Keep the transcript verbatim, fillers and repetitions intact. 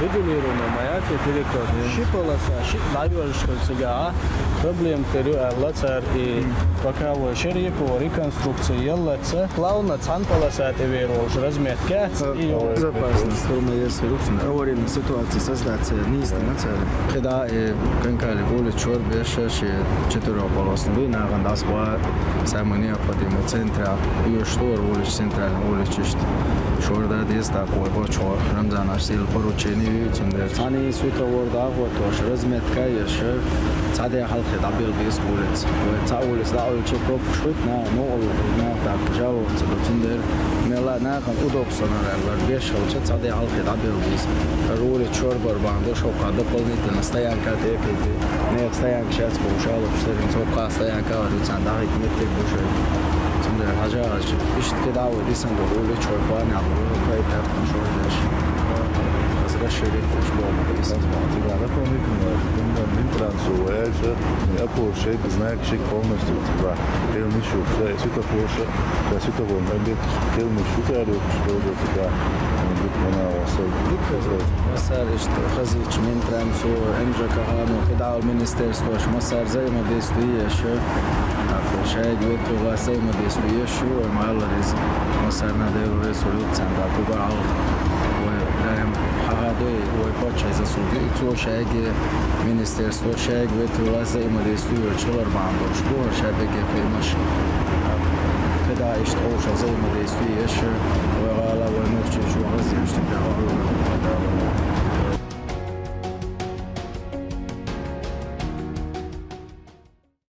Регулирование ма яц, территория. Ши полоса, ши дӀайоьжуш хилча, цига а проблема тӀера ю аьлла цара, и пока вай шаре по реконструкции яллаца, главное, цхьана полоса тӀе вер волуш разметка яц, и безопасность хӀума ерсира уксун. Аварийная ситуация создаться нийсдина цара. КхидӀа и Канкали улица чорбеша ши четырёхполосный дуй, нахана дӀасаба самый необходимый центра, оьшуш ду улица, центральный улица иштта. Шорда деза тӀаккха вай бочхо Рамзанаш сел поручение ю, цундела цхьана светофор дӀахӀоттош, разметка а еш, цхьа де хьалхе дӀабелла беза улица. Вай цхьа улица дӀаоьлча пробкаш хӀуьтту, на, мукъал, на, тӀаккха жаловаться ду, цундела мелла а нахана удобственно лар беш хилча, цхьа де хьалхе дӀабелла беза. ХӀара улица чорбар бахьана долуш хӀокху дополнительно стоянка тӀе а кхийти. Нехан стоянка шаьц бохуш алапаш дерриг, цо кхаа стоянка а вара, царна дӀахӀитта меттиг бу шайн. Цундела хьажа аьлча, иштта кхидӀа а вай дисина ду улица, вай планехь ду, вай этапно шордеш. Аса расширить деш боху ма дисина. Цигара дополнительно, Минтрансо вай аьлча, опора шайга, знак шайга полностью цигара. Хила миш ю, шайн светофорша, шайн светофорна объекташ хила миш ю, цара юкъаш тоже цигара. Дика вана васал. Дика васал. Массара иштта хазийча Минтрансо, МЖКХ-но, кхидӀа а министерствош, массара взаимодействие еш ю. ТӀаккха шайга ветвелла взаимодействие еш ю, вай ма-аллара иза. Массарна Дела реза хуьлда царна, тӀаккха уггар хьалха вай даим хьахадой вай паччахье заслуги, и цо шайга министерство, шайга ветвелла взаимодействие йолуш хилар бахьана долуш бу, ша бегге кхиамаш. КхидӀа иштта ховша взаимодействие еш, вай гӀала, вай нохчий чу хаза еш, цигахь